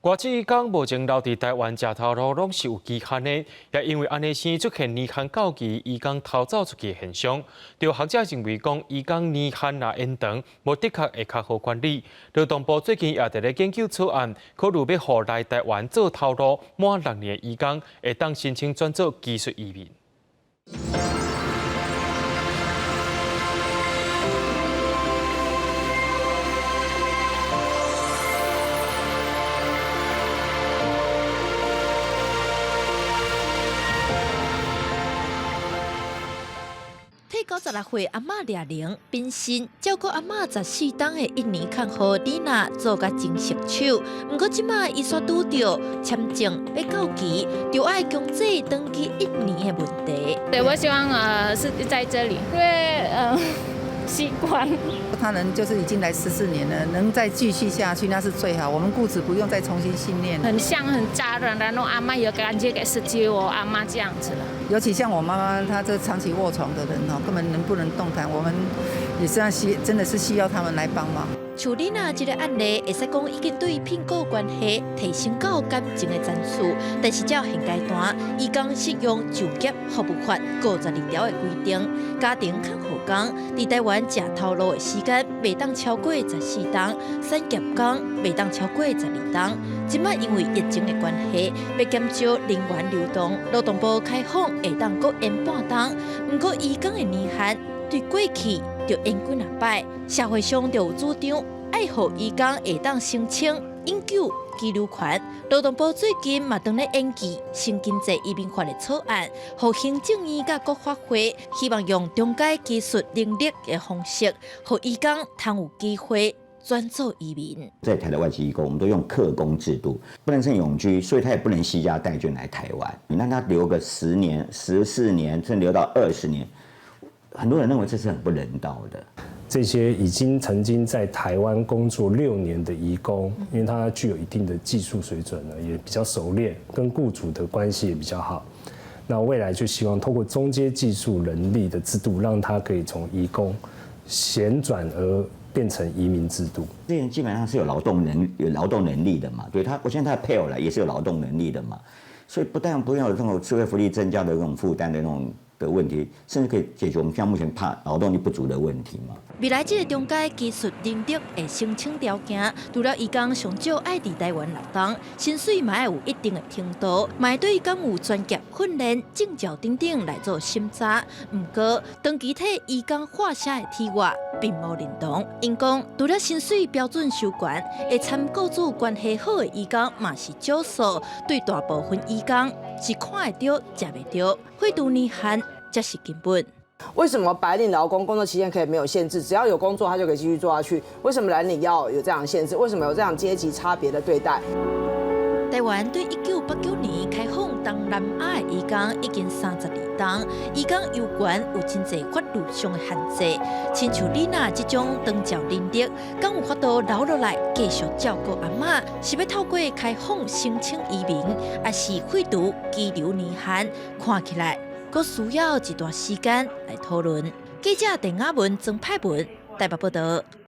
外籍移工目前留佇台灣食頭路攏是有期限的，也因為按呢生出現年限到期，移工偷走出去的現象。著學者認為講，移工年限若延長，無的確會較好管理。勞動部最近也佇咧研究草案，考慮欲予來台灣做頭路滿6年的移工，會當申請轉做技術移民。退96歲阿嬤掠鈴，本身照顧阿嬤14冬的印尼看護麗娜做甲真熟手，毋過這馬伊煞拄著簽證欲到期，就愛強制轉去印尼的問題。對，我希望是在這裡，因為習慣。他能就是已經來14年了，能再繼續下去那是最好。我們雇主不用再重新訓練。很像很家人，然後阿嬤也感覺給是接我阿嬤這樣子了。尤其像我媽媽，她這長期臥床的人哦，根本能不能動彈，我們也是需，真的是需要他們來幫忙。像麗娜這個案例，會使講已經對聘雇關係提升到感情的層次，但是照現階段，移工適用就業服務法52條的規定，家庭看護工佇台灣食頭路的時間袂當超過14冬，產業工袂當超過12冬。這擺因為疫情的關係，欲減少人員流動，勞動部開放會當閣延半冬，毋過移工的年限對過去就延幾若擺，社會上就有主張愛予移工會當申請永久居留權。勞動部最近嘛當咧研究新經濟移民法的草案，予行政院佮國發會希望用中階技術能力的方式，予移工通有機會轉做移民。在台的外籍移工，我們都用客工制度，不能申永居，所以他也不能攜家帶眷來台灣。你讓他留個10年、14年，甚至留到20年，很多人認為這是很不人道的。這些已經曾經在台灣工作6年的移工，因為他具有一定的技術水準呢，也比較熟練，跟雇主的關係也比較好。那未來就希望透過中階技術能力的制度，讓他可以從移工銜轉而變成移民制度。這些人基本上是有勞動能力的嘛，對他，我相信他的配偶來也是有勞動能力的嘛，所以不但不要有這種社會福利增加的這種負擔的那種的問題，甚至可以解決我們現在目前怕勞動力不足的問題嘛。未來這個中階技術能力的申請條件，除了移工上少愛佇台灣6冬，薪水嘛愛有一定的程度，嘛對敢有專業訓練、證照等等來做審查。毋過，長期替移工發聲的體外並無認同，𪜶講除了薪水標準收懸，會參雇主關係好的移工嘛是少數，對大部分移工是看會著、食袂著，廢除年限才是根本。為什麼白領勞工工作期限可以沒有限制？只要有工作，他就可以繼續做下去。為什麼藍領要有這樣的限制？為什麼有這樣階級差別的對待？台灣對1989年開放東南亞的移工已經32冬，移工有權有真濟法律上的限制，親像麗娜這種長照能力，敢有法度留落來繼續照顧阿嬤？是欲透過開放申請移民，抑是廢除居留年限？看起來閣需要一段時間來討論。記者鄧亞文、曾派文台北報導。